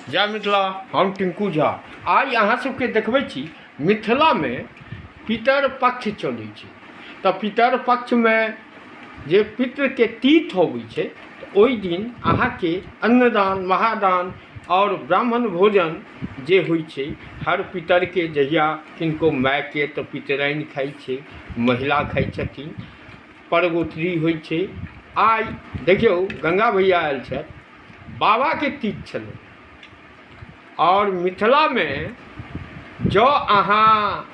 जय मिथिला। हम टिंकू झा आइ अहाँ सबके देखबै छी मिथिलामे पितर पक्ष चलै छै। तऽ पितर पक्षमे जे पितृके तीर्थ अबै छै तऽ ओहि दिन अहाँके अन्नदान महादान आओर ब्राह्मण भोजन जे होइ छै हर पितरके, जहिया किनको मायके तऽ पितराइन खाइ छै, महिला खाइ छथिन, परगोत्री होइ छै। आइ देखियौ गंगा भैया आयल छथि, बाबाके तीज छलै। आओर मिथिलामे जँ अहाँ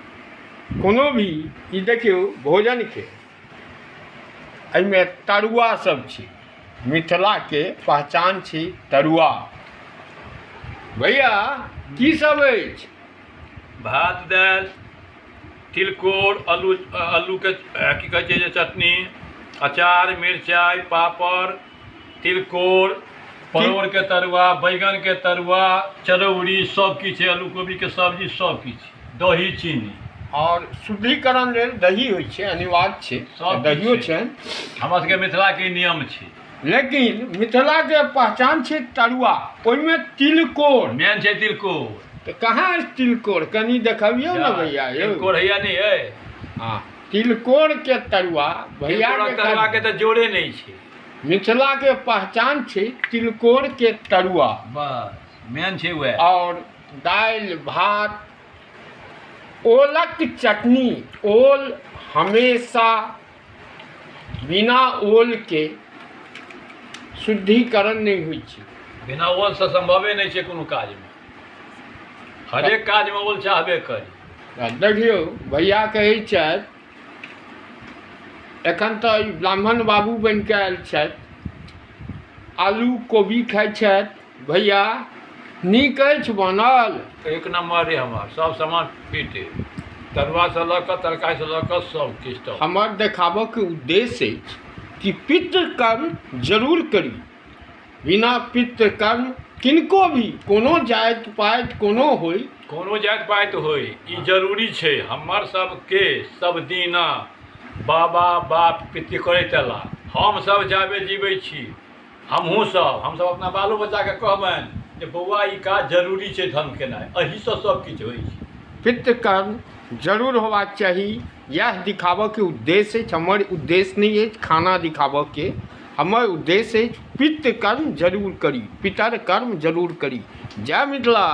कोनो भी ई देखियौ भोजनके एहिमे तरुआ सब छै, मिथिलाके पहचान छी तरुआ। भैया की सब अछि? भात दालि तिलकोर आलू, आलूके की कहै छै जे चटनी, अचार, मिरचाइ, पापड़, तिलकोर, परोड़के तरुआ, बैगनके तरुआ, चरौरी, सब किछु छै, आलू कोबीके सब्जी, सब किछु, दही चीनी। आओर शुद्धिकरण लेल दही होइ छै, अनिवार्य छै। सब दहियो किछु छै। छनि। हमरा सबके मिथिलाके नियम छै। लेकिन मिथिलाके पहचान छै तरुआ, ओहिमे तिलकोर मेन छै। तिलकोर तऽ कहाँ अछि तिलकोर? कनि देखबियौ ने भैया यौ। तिलकोर हैया नहि अइ। हँ, तिलकोरके तरुआ भैया। तिलकोरक तरुआके तऽ जोड़े नहि छै। मिथिलाके पहचान छै तिलकोरके तरुआ। बस, मेन छै वएह। आओर दालि भात, ओलक चटनी। ओल हमेशा, बिना ओलके शुद्धिकरण नहि होइ छै। बिना ओलसँ सम्भवे नहि छै कोनो काजमे। हरेक काजमे ओल चाहबे करी। आ देखियौ भैया कहै छथि, एखन तऽ ई ब्राह्मण बाबू बनि कऽ आयल छथि, आलू कोबी खाइ छथि। भैया, नीक अछि बनल? एक नम्बर रे, हमर सब सामान फिट, तरुआसँ लऽ कऽ तरकारीसँ लऽ कऽ सब किछु तऽ। हमर देखाबऽके उद्देश्य अछि कि पितृकर्म जरूर करी। बिना पितृकर्म किनको भी कोनो जाति पाति कोनो होइ, कोनो जाति पाति होइ, ई जरूरी छै। हमर सबके सब दिना बाबा बाप पितृ करैत एला। हमसब जाबे जीबै छी, हमहूँ सब, हमसब अपना बालो बच्चाके कहबनि जे बौआ, ई काज जरूरी छै, धर्म केनाइ, एहिसँ सब किछु होइ छै। पितृकर्म जरूर होबाक चाही, इएह दिखाबऽके उद्देश्य अछि। हमर उद्देश्य नहि अछि खाना दिखाबऽके, हमर उद्देश्य अछि पितृकर्म जरूर करी, पितर कर्म जरूर करी। जय मिथिला।